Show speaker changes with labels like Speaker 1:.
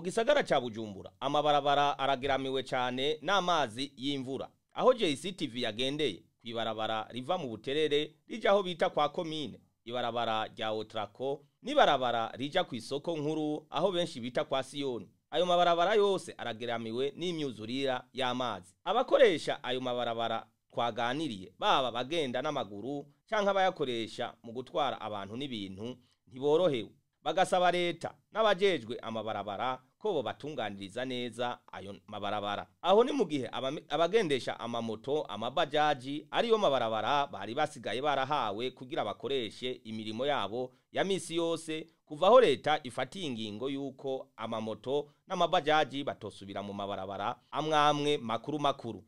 Speaker 1: Mu gisagara ca Bujumbura amabarabara arageramiwe cyane n'amazi y'imvura. Aho JCTV yagendeye kwibarabara riva mu Buterere rija aho bita kwa komine, ibarabara rya Otrako n'ibarabara rija ku isoko nkuru aho benshi bita kwa Siyoni. Ayo mabarabara yose arageramiwe n'imyuzurira y'amazi. Abakoresha ayo mabarabara twaganiriye, baba bagenda n'amaguru canke abayakoresha mu gutwara abantu n'ibintu, ntiborohewe. Bagasaba leta n'abajejwe amabarabara ko bobatunganiriza neza ayo mabarabara. Aho ni mu gihe abagendesha amamoto, amabajaji ariyo mabarabara bari basigaye barahawe kugira bakoreshe imirimo yabo ya misi yose, kuva aho leta ifatiye ingingo y'uko amamoto n'amabajaji batosubira mu mabarabara amwamwe makuru makuru.